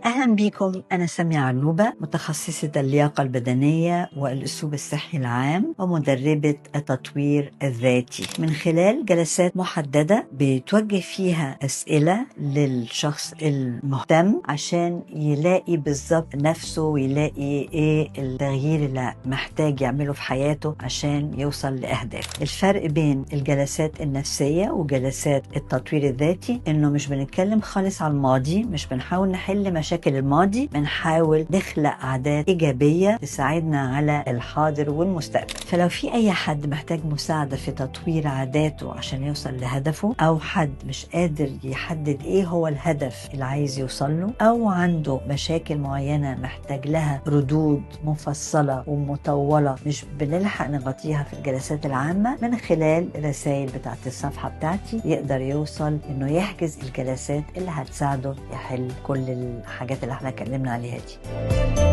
أهلا بكم، أنا سامية علوبة، متخصصة اللياقة البدنية والأسلوب الصحي العام ومدربة التطوير الذاتي. من خلال جلسات محددة بتوجه فيها أسئلة للشخص المهتم عشان يلاقي بالظبط نفسه ويلاقي إيه التغيير اللي محتاج يعمله في حياته عشان يوصل لأهدافه. الفرق بين الجلسات النفسية وجلسات التطوير الذاتي إنه مش بنتكلم خالص على الماضي، مش بنحاول نحل مشاكل الماضي، بنحاول نخلق عادات إيجابية تساعدنا على الحاضر والمستقبل. فلو في أي حد محتاج مساعدة في تطوير عاداته عشان يوصل لهدفه، أو حد مش قادر يحدد إيه هو الهدف اللي عايز يوصل له، أو عنده مشاكل معينة محتاج لها ردود مفصلة ومطولة مش بنلحق نغطيها في الجلسات العامة، من خلال الرسائل بتاعت الصفحة بتاعتي يقدر يوصل إنه يحجز الجلسات اللي هتساعده يحل كل الحاجات اللي احنا اتكلمنا عليها دي.